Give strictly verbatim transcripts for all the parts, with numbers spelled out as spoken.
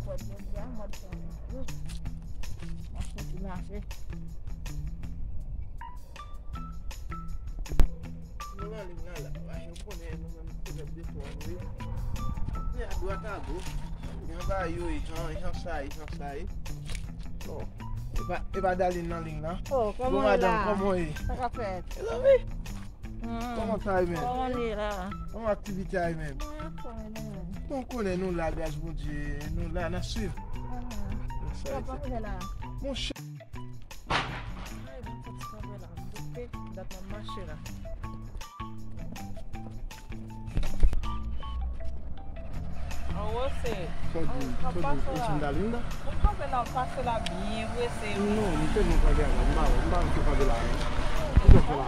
Fòt jodi a, mòd fè mwen. M ap soti mache. Nou nan liy nan la, w konnen nou menm se lèt de twa nou ye. Ni adwat agoch, ni anba yo, e jan, jan sa ye, jan sa ye. Bon, e pa, e pa Darline nan liy nan. Oh, kòman w ye la? Bon, madanm, kòman w ye? Sa k ap fèt? Mezanmi, kòman sa ye menm? Kòman w ye la? Kòman aktivite a ye menm? Mwen anfòm, e nou menm? Bon, w konnen nou la, gras Bondye, nou la, n ap swiv. Sa w ap fè la? Monchè. Ay, mwen soti kanpe la, m doute, dat m ap mache la. Anwo se, sa w di, sa w di, ou sandalinda? Mwen kanpe la, m pase la byen prese, wi. Non, m tèlman pran travay, m pa wè, m pa wè ki kanpe la, non. Ki w fè la?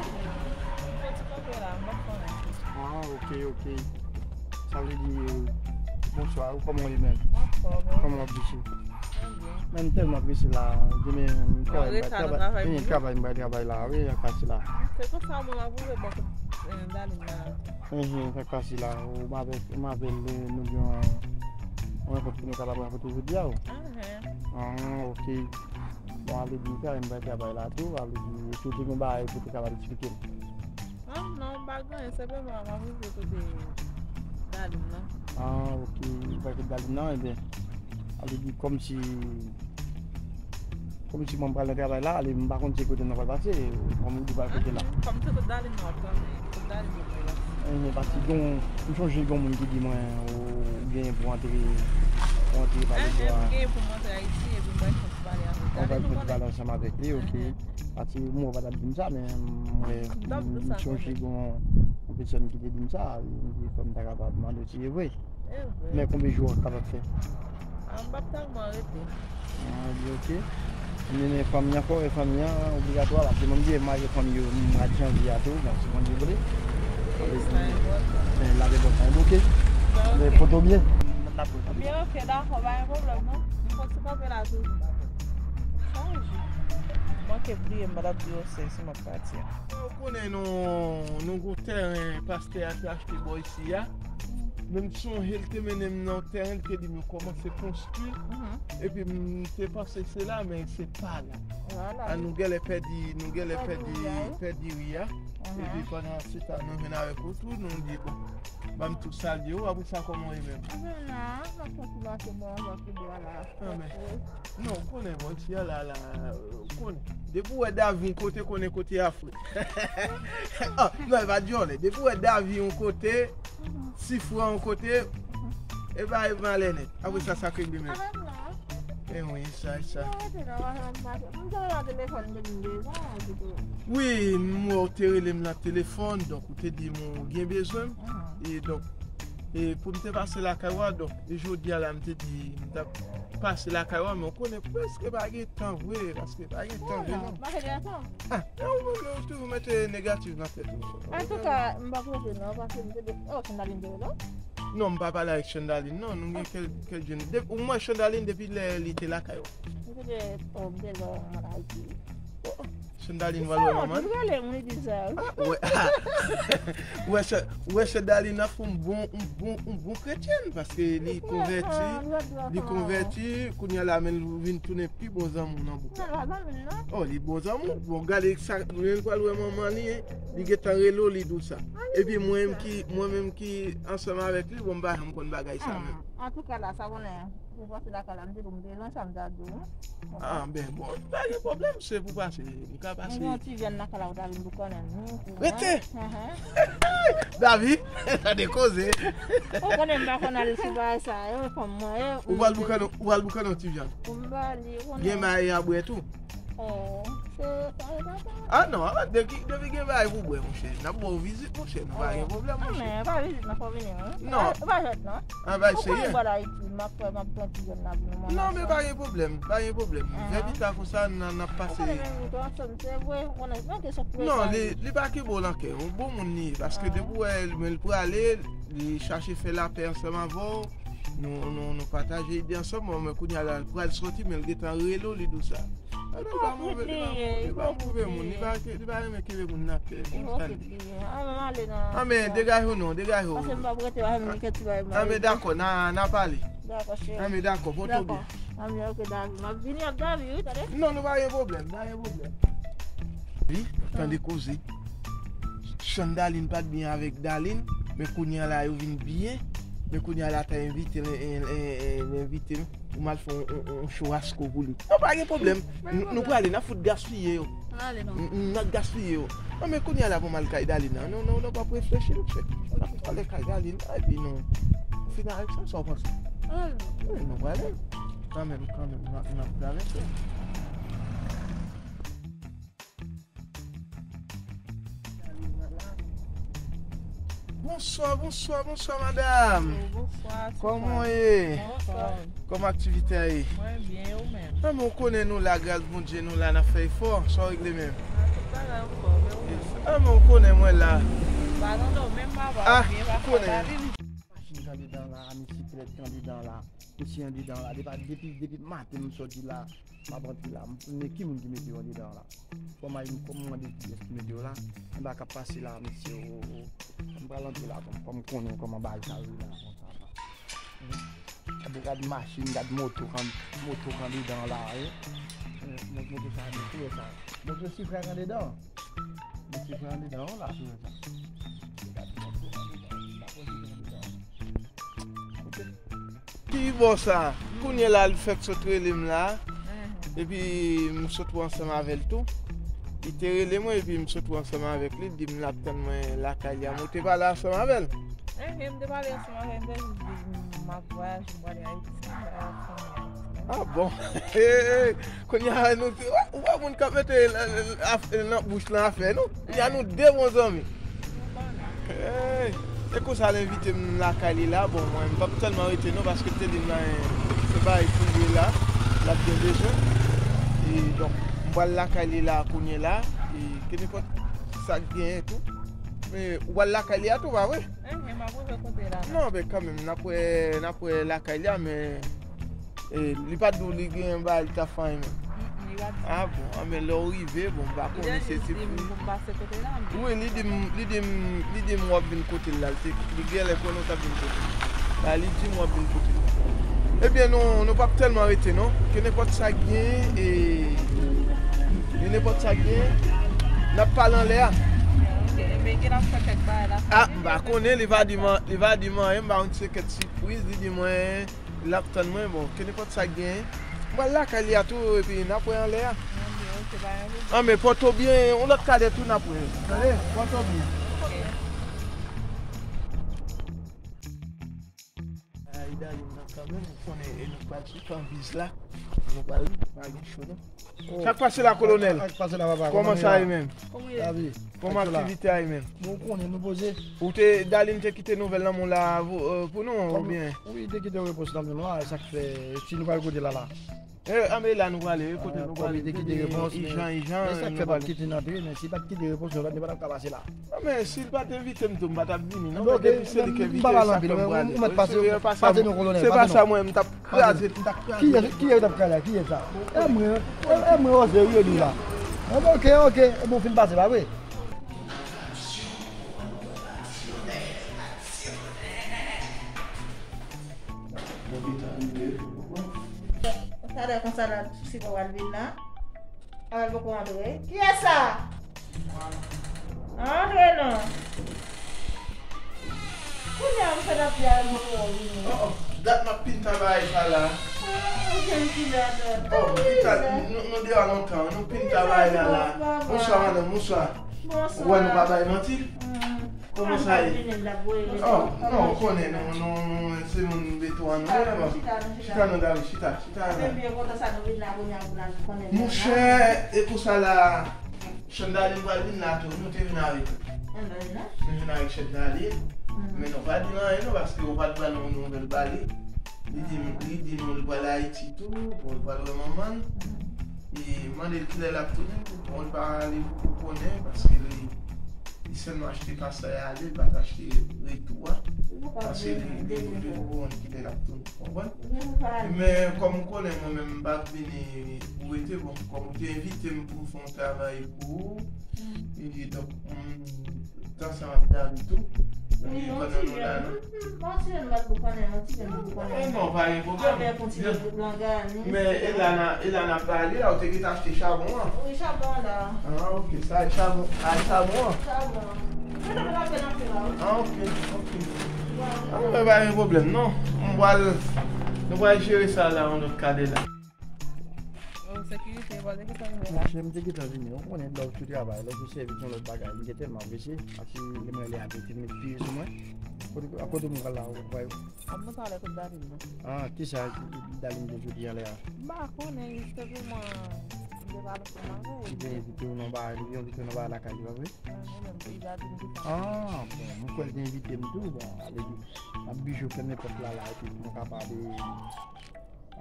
Mwen soti kanpe la, m pa konnen. Ah, ok, ok. Sa vle di, bonswa, ou kòman w ye menm? M anfòm, wi. Kòman w ap viv? Trè byen. Men m tèlman prese la, demen m travay, m bay travay, travay, m bay travay la, wi, ak pati la. Se konsa mwen m ap rive bò kot, eh, Darline la. Mhm, ak pati la, ou m avèk, ou m avèk nou, nou gen yon rankont pou nou kapab rankontre jodi a, wi. Ah, ok. Bon, ale di m travay, m bay travay la tou, ale di, si w te gen bagay pou te kapab eksplike m. Ah, non, m pa gen anyen, senpleman, m ap rive kote Darline nan. Ah, ok, ou pa kote Darline nan, ebyen, ale di kòmsi, kòmsi mwen pral nan travay la, ale m pa konn se kote nou pral pase, kòm ou di pral kote la. Mhm, kòm se kote Darline nan, w ap tann, kote Darline nan pral pase. Mhm, paske gon, m sonje gon moun ki di mwen, ou gen pou antre, pou antre pa depo a. Mhm, m gen pou m antre Ayiti, epi m pral fè yon ti pale avèk Darline, ou konnen. Ou pral fè yon ti pale ansanm avèk li, ok. Mhm. Pati mwen pa t ap di m sa, men mwen, m sonje gon, gon pèsòn ki te di m sa, li di fò m ta kapab mande w si e vre. E vre. Men konbyen jou w kapab fè? Ah, m p ap tèlman rete. Ah, ok. Men, men fanmi an, fò wè fanmi an, obligatwa, paske mwen m di m marye fanmi yo, mwa janvye a tou, donk si Bondye vle. Sa enpòtan. Men lave bòt la, ok. Sa men ok. Foto byen. Byen, ok, dakò, pa gen pwoblèm, non. M konn ti kanpe la toujou. Chanje. Manke bliye m, m t ap di w se, si m ap pati. Ou konnen nou, nou gon tèren pastè a te achte bò isi a. Men m sonje l te mennen m nan yon tèren, l te di m yo kòmanse konstwi. Mhm. Epi m te panse se la, men se pa la. Vwala. A nou genlè pèdi, nou genlè pèdi, pèdi ri a. Mhm. Epi pandan se tan, nou vin avèk ou tou, nou di, bon, ban m tou salye w, apre sa, kòman w ye menm? Mwen la, m ap fè ti mache bò, bò, ti bò la. Ah, men. Non, ou konnen, bon, ti a la, la, ou konnen. Depi w wè Davi yon kote, konnen kote a fre. Ah, non, e pa dyòlè. Depi w wè Davi yon kote, Sifra yon kote, e pa, e malè nèt. Apre sa, sa k regle menm. E wi, sa, sa. Wi, m wè w te rele m nan telefòn, donk ou te di m ou gen bezwen m. E donk, e pou m te pase lakay ou a, donk, e jodi a la, m te di, m t ap pase lakay ou a, men w konnen prèske pa gen tan vre, paske pa gen tan vre, non. Ah, e ou menm, ou toujou mete negatif nan tèt ou. Antouka, m p ap rete non, paske m te de-, oh, Chandaline te rele w? Non, m pa pale avèk Chandaline, non, nou gen kèl, kèl jèn. De-, ou mwen Chandaline depi lè li te lakay ou? M te de, oh, m te lè an Ayiti. Oh, oh. Chandaline, w al wè manman l? Li rele m, li di sa. Ah, wè. Wè, Cha-, wè, Chandaline ap fè yon bon, yon bon, yon bon kretyèn, paske li konvèti, li konvèti, kounye a la, men l vin tounen pi bon zanmi w nan bouk la. Oh, li bon zanmi w. Bon, gade sa, lè l pral wè manman li, li gentan rele w, li di w sa. Epi mwen menm ki, mwen menm ki ansanm avèk li, bon, m pa janm konn bagay sa menm. Antouka la, sa konnen, pou pase lakay la, m te di w m bezwen sa, m ta di w. Ah, ben, bon, pa gen pwoblèm, se pou pase, m ka pase. Mwen gen yon ti vyann lakay la, ou ta vin pou konnen, wi. Rete! Davi, sa de koze. Ou konnen m pa konn ale sou bagay sa yo, fanm mwen ye. Ou pral boukannen, ou pral boukannen yon ti vyann. Pou m ba li, ou konnen. Gen bagay a bwè tou. Oh, se, sa e pa sa. Ah, non, ah, depi, depi gen bagay pou bwè, monchè. N ap ba w vizit, monchè. Nou pa gen pwoblèm, monchè. Ah, men, pa vizit, nan fò vini, wi. Non. Ou pa jwèt, non. Ah, bay serye. Ou konn bò la Ayiti, m ap fè, m ap pran ti jèn la pou nou, manman. Non, men pa gen pwoblèm, pa gen pwoblèm. Vè pita konsa, n, n ap pase. Ou konnen menm nou tou ansanm, se vre, ou konnen, men kesyon frè. Non, li, li pa kenbe w nan kè, yon bon moun li ye, paske depi w wè l, men l prale, li chache fè lapè ansanm avè w, nou, nou, nou pataje ide ansanm, bon, men kounye a la, l pral sòti, men l gentan rele w, li di w sa. Ah, li pa move, li pa, li pa move moun, li pa, li pa renmen kenbe moun nan kè, konsa li ye. Ah, men degaje w non, degaje w. Paske m p ap rete, pa janm gen kè ti bagay. Ah, men dakò, n a, n a pale. Dakò, cheri. Anben, dakò, pòte w byen. Dakò. Anben, ok, David. M ap vini ak David, wi, tande. Non, nou pa gen pwoblèm, pa gen pwoblèm. Wi, tande koze. Chandalin pa t byen avèk Dalin, men kounye a la yo vin byen. Men kounye a la ta envite l, en- en- en- envite l pou m al fè yon- yon- yon show asko pou li. Non, pa gen pwoblèm. Nou nou prale, n ap fout gaspiye yo. N n ap gaspiye yo. Non, men kounye a la pou m al kay Dalin nan. Non, non, non, p ap reflechi, monchè. N ap prale kay Dalin nan, epi nou fin avèk sa, sa w panse? Wi, nou prale. Kanmenm, kanmenm, n ap, n ap travèse. Bonswa, bonswa, bonswa, madam. Bonswa, Kòman w ye? Bonswa. Kòman aktivite a ye? Mwen byen, ou menm? Anben, w konnen nou la, gras Bondye, nou la, n ap fè efò. Sa w regle menm? A, tout bagay anfòm, e ou menm? Anben, w konnen mwen la. Pa nan dòmi, m pa pa byen, pa fè andarin. Machin k andedan la, misiklèt k andedan la, mesye andedan la, depi, depi, depi maten m sòti la. M ap antre la, m konnen ki moun ki mete yo andedan la. Fò m al, fò m mande kiyès ki mete yo la. Anba k ap pase la, mesye, o, o. M pral antre la, fò m, fò m konnen kòman bagay sa yo ye la, konsa la. Gade, gade machin, gade moto k an, moto k andedan la, wi. Mot- moto sa, moto sa. Moto sifrè k andedan. Moto sifrè andedan, la, sifrè sa. Gade moto k andedan, la, moto sifrè andedan. Ok. Ki bò sa? Kounye la, l fèk sot rele m la. Epi, m sot wè ansanm avè l tou. Li te rele mwen, epi m sot wè ansanm avèk li. Li di m l ap tann mwen lakay li a. Mwen te pale ansanm avè l. Enhen, m te pale ansanm avè l, m te di m ap vwayaje, m prale Ayiti, m prale ak fanmi Ayiti. A bon? Kounye a, nou, ou wè moun k ap mete l, l, l, af- nan bouch lan afè nou. Kounye a, nou de bon zanmi. Hey, e konsa l envite m lakay li la. Bon, mwen, m p ap tèlman rete non, paske l te di m la, eh, se bagay prive la, l ap gen bezwen. E donk, m pral lakay li la kounye la. E ke nenpòt sa k genyen tou. Men, ou pral lakay li a tou, pa vre? Enhen, m ap rive kote la. Non, men kanmenm, n ap wè, n ap wè lakay li a, men E, li pa t di w li gen bagay li ta fè anyen menm? Mm, mm, li pa t di. A bon, a men lè w rive, bon, m pa konnen si se pou li. Li di m pou m pase kote l la, men. Wi, li di m, li di m, li di m w ap vin kote l la. Li te, li genlè konnen w t ap vin kote l la. Li di m w ap vin kote l la. Ebyen, nou, nou p ap tèlman rete, non. Ke nenpòt sa k genyen, e, ke nenpòt sa k genyen, n ap pale anlè a. Ok, ebyen, gen ap fè kèk bagay la. A, m pa konnen, li pa di m, li pa di m anyen, m pa konn si se kèk sipriz, li di mwen, L ap tann mwen, bon, ke nenpòt sa k genyen. M pral lakay li a tou, epi n ap wè anlè a. Anben, ok, pa gen pwoblèm. Anben, pòte w byen, yon lòt kalè tou n ap wè. Tande? Pòte w byen. Ok. Ay, Dalin nan kanmenm, ou konnen, e nou pral sou kanbiz la. Nou pral, pa gen cho, non. Sa k pase la, kolonèl? Sa k pase la, papa? Kòman sa ye menm? Kòman aktivite a ye menm? Bon, ou konnen, nou poze. Ou te, Dalin te kite nouvèl nan men w la, pou nou, oubyen? Wi, li te kite repons nan men m la, e sa k fè, si nou pral kote l la la. E, a, men la nou prale, wi, kote nou prale. Li te kite repons, men ijan, ijan, e sa k fè pa kite nan teren, men si li pa t kite repons, nou pa t ap ka pase la. Non, men si l pa t envite m tou, m pa t ap vini, non, men depi se li k envite, e sa k fè m prale. Wi, se vre, se pa sa, se pa sa mwen, m t ap kraze, m t ap kraze. Kiyès, kiyès t ap kraze la? Kiyès sa? E mwen, e, e mwen, Jose, wi, yo di la. Enben, ok, ok, enben, w fin pase, pa vre? Talè konsa la, si w pral vin la. Al poko antre. Kiyès sa? Antre non. Kounye a m fè n ap di al poko vini. Oh, oh, dat m ap pinta bagay sa la. Ah, ou gen kilè dat. Oh, pinta, nou, nou deyò lontan, nou pinta bagay la la. Bonswa, madanm, bonswa. Bonswa. Ou wè nou pa bay manti? Kòman sa ye? Oh, non, ou konnen, nou, nou, nou, se moun beto an nou, wè, bon. Chita non, David, chita, chita la. Monchè, e pou sa la, Chandalin pral vin la tou, nou te vin avèk li. Nou vin avèk Chandalin, men nou pa di l anyen non, paske ou pa t ban nou nouvèl ba li. Li di, li di nou li pral Ayiti tou, bon, li pral wè manman l. E mande l kilè l ap tounen, bon, li pa, li poko konnen, paske li, li sèlman achte pasaj ale, li pa t achte retou a. Paske li, li, li poko konn kilè l ap tounen, konprann? Men kòm ou konnen, mwen menm, m pa t vini pou rete, bon, kòm ou te envite m pou m fè yon travay pou ou, e donk, m, Ansanm ak David tou. Wi, yon ti jèn. Yon ti jèn m pa twò konnen, yon ti jèn m pa twò konnen. Eh non, pa gen pwoblèm. Avèk yon ti bout langaj. Men e la n a, e la n ap pale la, ou te gentan achte chabon an. Wi, chabon an la. Ah, ok, sa e chabon, a e chabon an. Chabon an. Mwen te mete apèl anpil la, wi. Ah, ok, ok. Ah, men pa gen pwoblèm, non. M pral, nou pral jere sa la, yon lòt kade la. Oh, sekirite, pa gen sa nou la. Monchè, m te gentan vini. Ou konnen lè w sou travay, lè w sou sèvis yon lòt bagay, li te tèlman prese, paske li mwen lè a te met pye sou mwen. Kote, a kote mwen pral la, ou wè. Ap monte ale kot Dalin nan. Ah, kisa Dalin te jodi a lè a? M pa konnen, jisteman, m te pale ansanm avè l. Li te envite w nan bagay, li te envite w nan bagay lakay li, pa vre? Ah, mwen menm, se Dalin ki fè. Ah, bon, mwen kwè l te envite m tou, bon, ale di, m ap bije fèmen pòt la, la, epi mwen kapab, eh,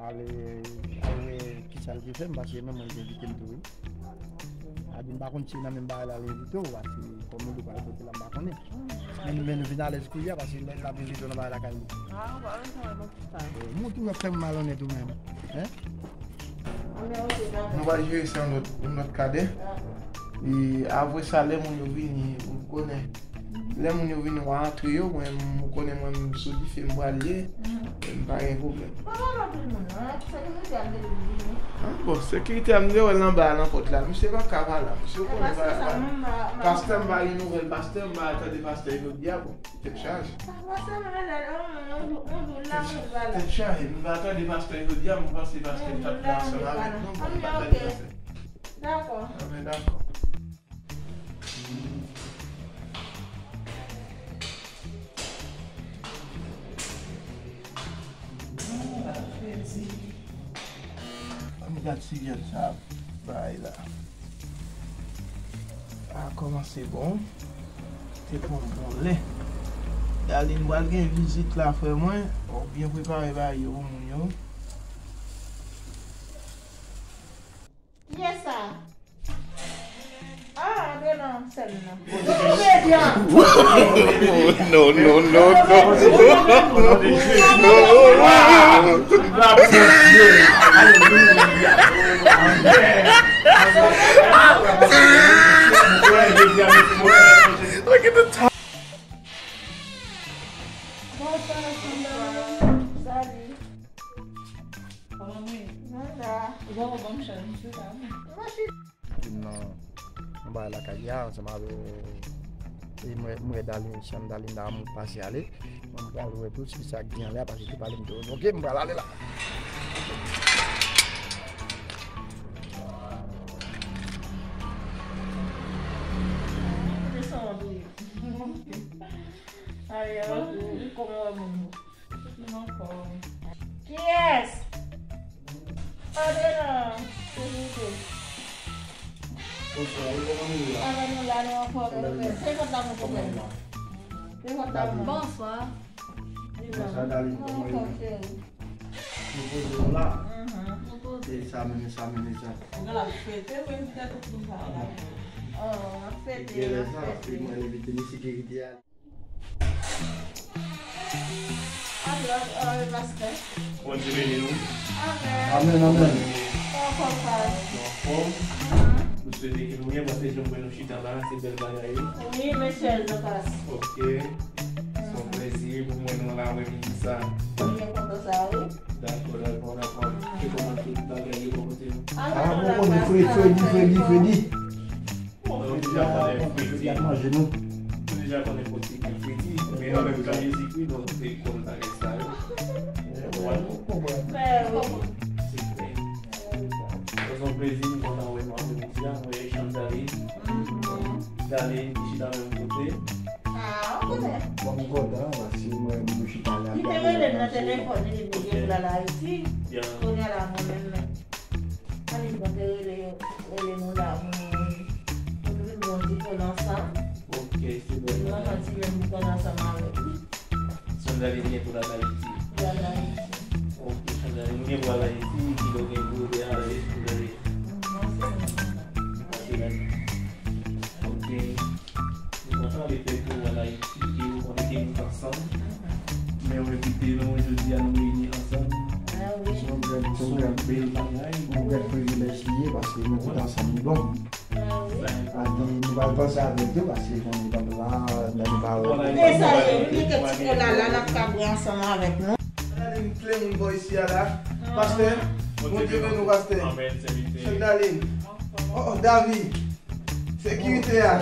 ale, ale wè kisa l te fè m, paske menm mwen te envite m tou, wi. A di m pa konn si nan menm bagay la l envite w, paske kòm ou di w pral kote la, m pa konnen. Men, men nou vin alèz kounye a, paske lè l ap envite w nan bagay lakay li. Ah, ou pa bezwen wè non pou sa. Eh, moun toujou ap fè m malonnèt ou menm. Hein? Nou va jere sa yon lòt, yon lòt kadè. E apre sa, lè moun yo vini, ou konnen. Lè moun yo vini, w a antre yo, mwen, m konnen mwen, m sou dife, m pral ye. M pa gen pwoblèm. Pa pale anpil moun, non. Sekirite a m te vin vini. Ah, bon, sekirite a m te wè l anba a nan pòt la. Misye pa ka pale, misye konnen pa, pa, pastè m pa gen nouvèl, pastè m pa tande pastè jodi a, bon, tèt chaje. Pastè m pa tande, yon, yon, yon jou l la, yon jou l pa la. Tèt chaje, m pa tande pastè jodi a, m panse pastè t ap la ansanm avèk nou, bon, m pa tande pastè. Dakò. Ah, ben, dakò. Ann gad si jèn sa ap bay la. A kòmanse bon. Te pran bon lè. Dalin pral gen vizit la, frè mwen. Ou byen prepare bagay yo pou moun yo. Kiyès sa? Ah, Adriana, sèl nan. Komedyen! No, no, no, no. Look at the top. Bonsoir, Sandra. Salut. Kòman mwen? Mwen la. Ou pa wè ban m chan, se sa. Mwen chita. Vin nan, nan bagay lakay li a, ansanm avè, e mwen, mwen Dalin, chan Dalin la, mwen pase ale. Mwen pral wè tou si sa k gen anlè a, paske li te pale m tou. Ok, mwen pral ale la. Desann anpil. Ok. Aye, kòman wè moun yo? Kiyès? Antre non, silvouplè. Bonswa, wi, kòman nou ye la? Antre nou la, nou anfòm, wi. Se kòt la, mon frè. Kòman nou ye la? Se kòt la, mon. Bonswa. Bonswa, Dalin, kòman nou ye la? Nou poze nou la. Mhm. E sa menm, e sa menm, e sa. Nou la fete, wi, envite tout moun sa la. Oh, fete, fete. Mwen envite nou sekirite a. Apre, apre, pastè. Bondye beni nou. Amèn. Amèn, amèn. Kòman w ye? Anfòm, pastè. Nou anfòm. Mhm. Nou swete ke nou byen, paske jan m wè nou chita la, se bèl bagay, wi. Wi, mesye, nou pase. Ok. Se yon plezi pou mwen nou la, mwen vin di sa. Mwen byen kontan sa, wi. Dakò, dakò, dakò. Mhm. Se kòman tout bagay yo bò kote nou? Ah, bon, konnen Fredi, Fredi, Fredi, Fredi. Bon, nou deja konnen Fredi. Fredi ap manje nou. Nou deja konnen kote ki Fredi. Men an menm tan Jezikri, donk, nou te konn bagay sa yo. Ou konprann? Mèsi. Se klè. Se yon plezi, m kontan wè nou aprèmidi a. Mwen Chandaline. Dalin ki chita menm kote. Ah, ou konnen. Bon, m kontan, paske mwen, nou chita la. Li te rele m nan telefòn, li di m li gen pou l al Ayiti. Kounye a la, mwen menm, Ann, bon, te rele, rele nou la, nou, nou vin bon dikon ansanm. Ok, se bon. Nou anfè ti menm dikon ansanm avèk li. Chandaline gen pou l al Ayiti. Pou l al Ayiti. Ok, Chandaline, nou gen pou al Ayiti, ki lè w gen pou w ale, pou w ale. Nan semèn nan. Nan semèn nan. Ok. Nou kontan de fè ke w al Ayiti, ke w konekte nou ansanm. Men w envite nou, jodi a nou reyini ansanm. Ah wi. Se yon gran, se yon gran bèl bagay. Yon gran privilèj li ye, paske nou tout ansanm, nou bon. Epi nou pral panse avèk tou, paske konnen papa la, nan nou pa wè. E sa ye, wi, gen kèk ti kola la, n ap ka bwè ansanm avèk nou. Gade m kle moun bò isi a la. Pastè, Bondye beni w, pastè. Amèn, sèvitè. Chandaline. Oh, oh, Davi. Sekirite a.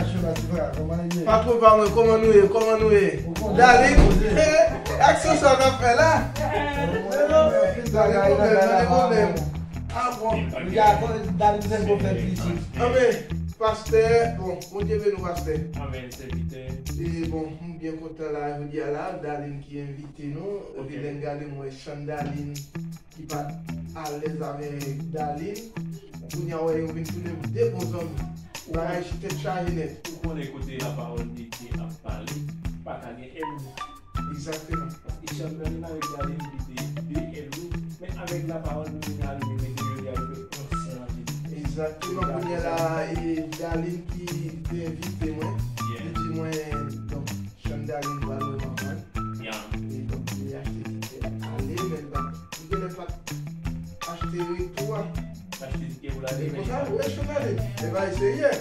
Patwon pa mwen, kòman nou ye? Kòman nou ye? Daline, eh, aksyon sa w ap fè la? Daline, pwoblèm, nan de pwoblèm. Ah bon. Li a konn Daline se pwoblèm pitit. Anben, pastè, bon, Bondye beni w, pastè. Amèn, sèvitè. E bon, m byen kontan la, jodi a la, Daline ki envite nou. Epi lè n gade, m wè Chandaline ki pa t alèz avèk Daline. Kounye a, wè, yo vin tounen de bon zanmi. Bagay tèt chaje nèt. Ou konnen kote lapawòl de Dye ap pale, pa ka gen ènmi. Egzakteman. Paske Chandaline avèk Daline ki te de ènmi, men avèk lapawòl nou vin ale, nou mete yo de ansanm. Egzakteman. Kounye a la, e Daline ki te envite mwen, li di mwen, donk, Chandaline pral wè manman l. E donk, li achte tikè ale, men l pa, li genlè pa t achte retou a. Achte tikè pou l ale, men konsa, wi, Chandaline. E bagay serye.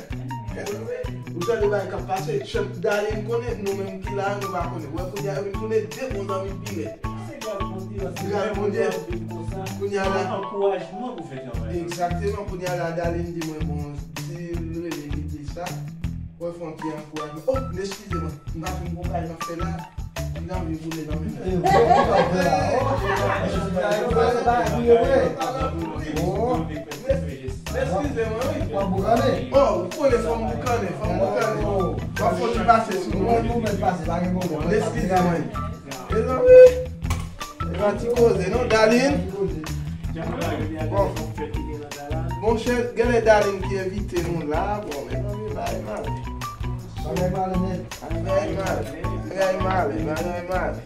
Ou tande bagay k ap pase. Chandaline konnen, nou menm ki la, nou pa konnen. Wè, kounye a, yo vin tounen de bon zanmi pi rèd. Se gras Bondye, paske lè Bondye ap viv konsa, kounye a la, ankourajman pou fè travay la. Egzakteman, kounye a la, Daline di mwen, bon, si l rele, li di sa. Wè, fè yon ti ankourajman. Oh, eskize mwen. M pa fin gon bagay m ap fè la. Li nan vi boule nan men mwen. Eskize mwen, wi. Oh, ou konnen fò m boukannen, fò m boukannen. W ap fè yon ti pase sou mwen. Eskize mwen. Mezanmi, e pa ti koze non, Daline. Bon. Monchè, genlè Daline ki envite nou la. Bon, mezanmi, bagay male. Bagay male nèt. Bagay male, bagay male, bagay male.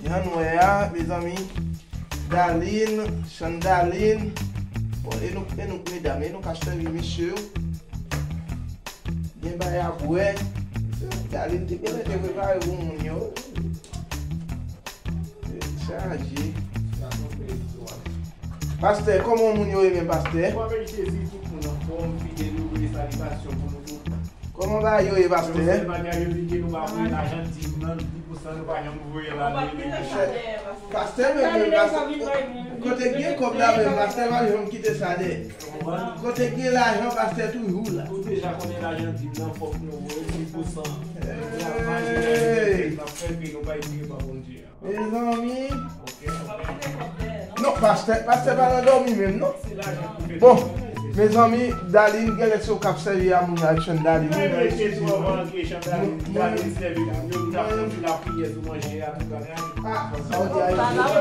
Jan nou wè a, mezanmi, Daline, Chandaline. Bon, e nou, e nou, medam, e nou ka sèvi mesye yo. Gen bagay ap bwè. Daline te genlè te prepare pou moun yo. Chaje. Pastè, kòman moun yo ye menm, pastè? Avèk Jezi, tout moun anfòm, fidèl yo voye salitasyon pou nou tout. Kòman bagay yo ye, pastè? Yon sèl bagay, yo di ke nou pa voye lajan dim nan, dis pousan nou pa janm voye l ale. Pastè menm, menm, pastè, kote gen kòb la menm, pastè pa janm kite sa dèyè. Kote gen lajan, pastè toujou la. Ou deja konnen lajan dim nan, fòk nou voye dis pousan. Travay nou fè, n ap fè, ke nou pa ignore pa Bondye a. Mezanmi. Non, pastè, pastè pa nan dòmi menm, non. Bon, mezanmi, Daline, genlè se ou k ap sèvi a moun yo ak Chandaline. Mwen, mwen, mwen, mwen, ah, sa w di a e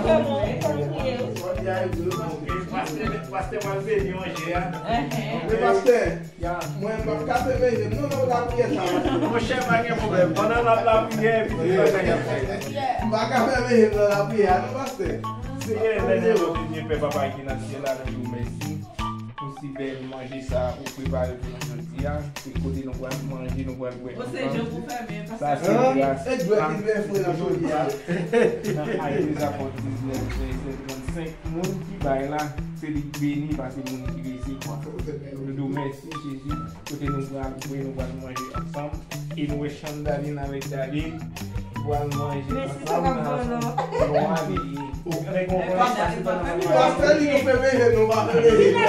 vre. Sa w di a e vre. Pastè, pastè pral beni manje a. Men pastè, mwen m p ap ka fè manje m non nan lapriyè sa a. Monchè, pa gen pwoblèm. Pandan n ap lapriyè, epi tout bagay ap fèt. M pa ka fè manje m nan lapriyè a non, pastè. Senyè, lè nou kontinye fè Papa ki nan syèl la, nou di w mèsi pou si bèl manje sa a ou prepare pou nou jodi a. E kote nou pral manje, nou pral bwè ansanm. Sa se gras a. Nan Ak dè Zapòt diznèf, vèsè trannsenk, moun ki bay la, se li k beni, pa se moun ki resevwa. Nou di w mèsi, Jezi, kote nou pral bwè, nou pral manje ansanm. E nou wè Chandaline avèk Daline pral manje ansanm nan yon ale. Rekonpans, pastè di nou fè manje, nou pa fè manje.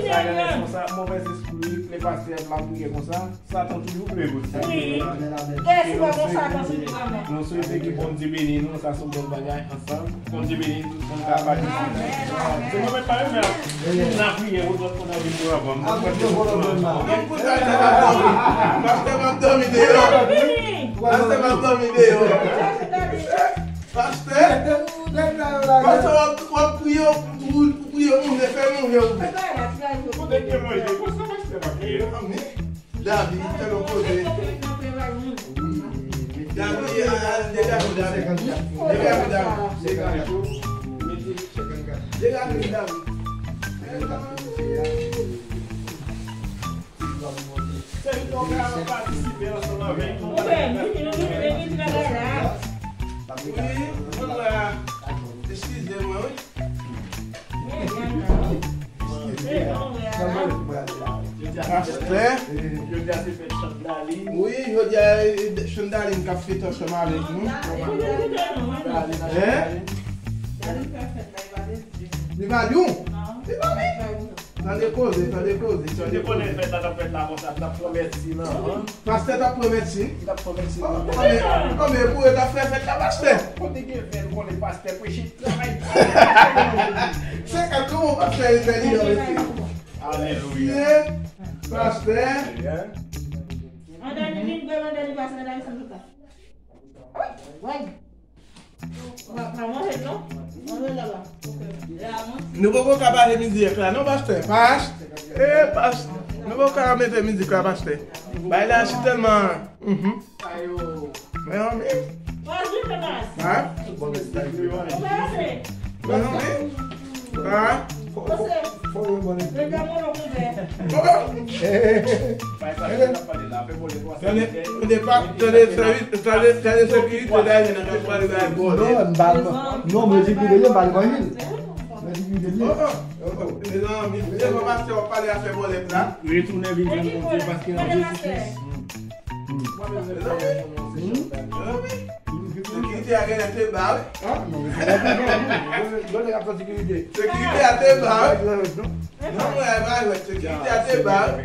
Sa gen lè konsa, movèz espri, lè pastè ap lapriyè konsa, Satan toujou vle vote. Wi. E si pa konsa, konsa, nou swete ke Bondye beni nou, sa se yon bon bagay ansanm. Bondye beni tout moun k ap patisipe. Se mwen menm pa menm, men lapriyè, ou dwèt konn anvi pou avan. Pastè m ap dòmi deyò. Pastè m ap dòmi deyò. Pastè, pastè w ap, w ap priye, ou, ou priye, ou manje, fè manje, ou. Kote gen manje konsa, pastè pa priye. David, fè nou koze. David, al degaje David. Degaje David. Degaje David. Se li nou ka patisipe ansanm avèk nou. Wi, mwen la. Eskize mwen, wi. Wi, jodi a, e, Chandalin k ap fete ansanm avèk nou. Hein? Li pa di w? Li pa di? Tande koze, tande koze, tande koze. Pastè t ap pran medsin. Konbyen, konbyen pou yo t ap fè fèt la, pastè? Kote gen fè l konnen pastè preche travay. Senkant gwo pastè entèlijan mesye. Alelouya. Pastè. Andani vin bwè, Andani pase nan la misyon tout la. Wi. Pa manje non. Manje laba. Nou poko ka pale mizik la non pastè. Pastè. Eh pastè. Nou poko ka mete mizik la pastè. Bay la si tèlman. Mhm. Mezanmi. Pase. Mezanmi. Mezanmi. Fò yon bòn epi. Tande, tande, tande sekirite dèyè nan kay pale bay bòlè. Non, m pa, non, men sekirite li, m pa li manyen. Men sekirite li. Mezanmi, devan pastè w ap pale afè bòlèt la. Retounen vin jwenn Bondye paske nan Jezi Kris. Mezanmi. Sekirite a genlè te ba wi. Sekirite a te ba wi. Non, mwen, a pa jwèt. Sekirite a te ba wi.